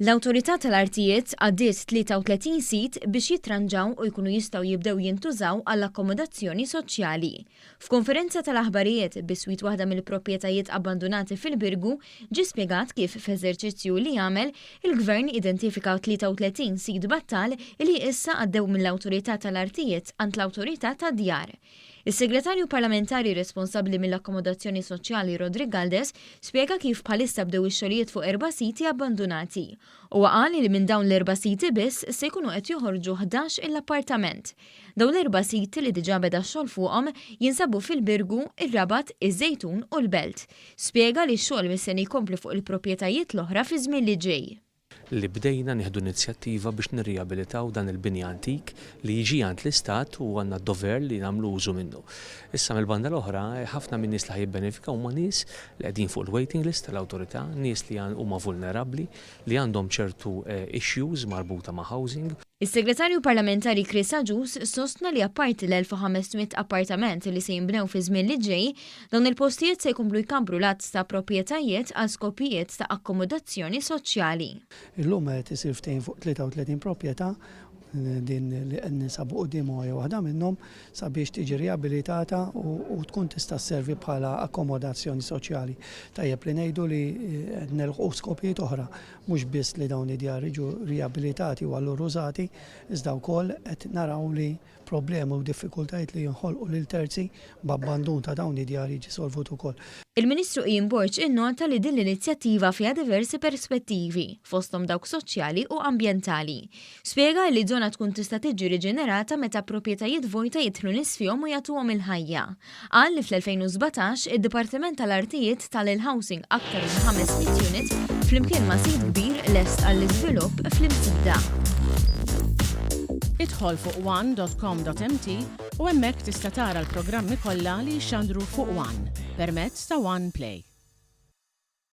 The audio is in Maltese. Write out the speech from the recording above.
L-Awtorità tal-Artijiet għaddiet 33 sit biex jitranġaw u jkunu jistgħu jibdew jintużaw għall-akkomodazzjoni soċjali. F'konferenza tal-aħbarijiet biswit waħda mill-proprjetajiet abbandunati fil-Birgu ġie spjegat kif f'eżerċizzju li għamel, il-Gvern identifika 33 sit battal li issa għaddew mill-Awtorità tal-Artijiet għand l-Awtorità tad-Djar. Is-Segretarju Parlamentari responsabbli mill-Akkomodazzjoni Soċjali Roderick Galdes spjega kif bħalissa bdew ix-xogħlijiet fuq erba' siti abbandunati. Huwa qal li minn dawn l-erba' siti biss se jkunu qed joħorġu 11 il-appartament. Dawn l-erba' siti li diġà beda x-xogħol fuqhom jinsabu fil-Birgu, ir-Rabat, iż-Żejtun u l-Belt. Spjega li x-xogħol mistenni jkompli fuq il-proprjetajiet l-oħra fiż-żmien li ġej. li bdejna nieħdu inizjattiva biex nirrijabilitaw dan il-bini antik li jiġi għand l-Istat u għandna d-dover li nagħmlu użu minnu. Issa mill-banda l-oħra, ħafna min-nies li ħa jibbenefikaw huma nies li qegħdin fuq il-waiting list tal-awtorità, nies li huma vulnerabbli, li għandhom ċertu issues marbuta ma' housing. Is-Segretarju Parlamentari Chris Agius sostna li apparti l-1,500 appartament li se jinbnew fiż-żmien li ġej, dawn il-postijiet se jkomplu jkabbru l-għadd ta' proprjetajiet għal skopijiet ta' akkomodazzjoni soċjali. Illum qed isir ftehim fuq 33 proprjetà, din li qed ninsabu quddiemha hija waħda minnhom, sabiex tiġi riabilitata u tkun tista' sservi bħala akkomodazzjoni soċjali. Tajjeb li ngħidu li qed nilħqu skopijiet oħra, Mhux biss li dawn id-djar jiġu rijabilitati u allura użati, iżda wkoll qed naraw li problemi u diffikultajiet li jinħolqu lil terzi b'abbandun ta' dawn id-djar jiġi solvut ukoll. Il-Ministru Ian Borg innota li din l-inizjattiva fiha diversi perspettivi, fosthom dawk soċjali u ambjentali. Spjega li żona tkun tista' tiġi riġenerata meta proprjetajiet vojta jidħlu nies fihom u jagħtuhom il-ħajja. Qal li fl-2017 id-Dipartiment tal-Artijiet ta lil Housing aktar minn 500 unit flimkien ma' sit kbir lest għall-iżvilupp fl-Imsida. Idħol fuq one dot com dot mt u hemmhekk tista' tara l-programmi kollha li jixxandru fuq one permezz ta' One Play.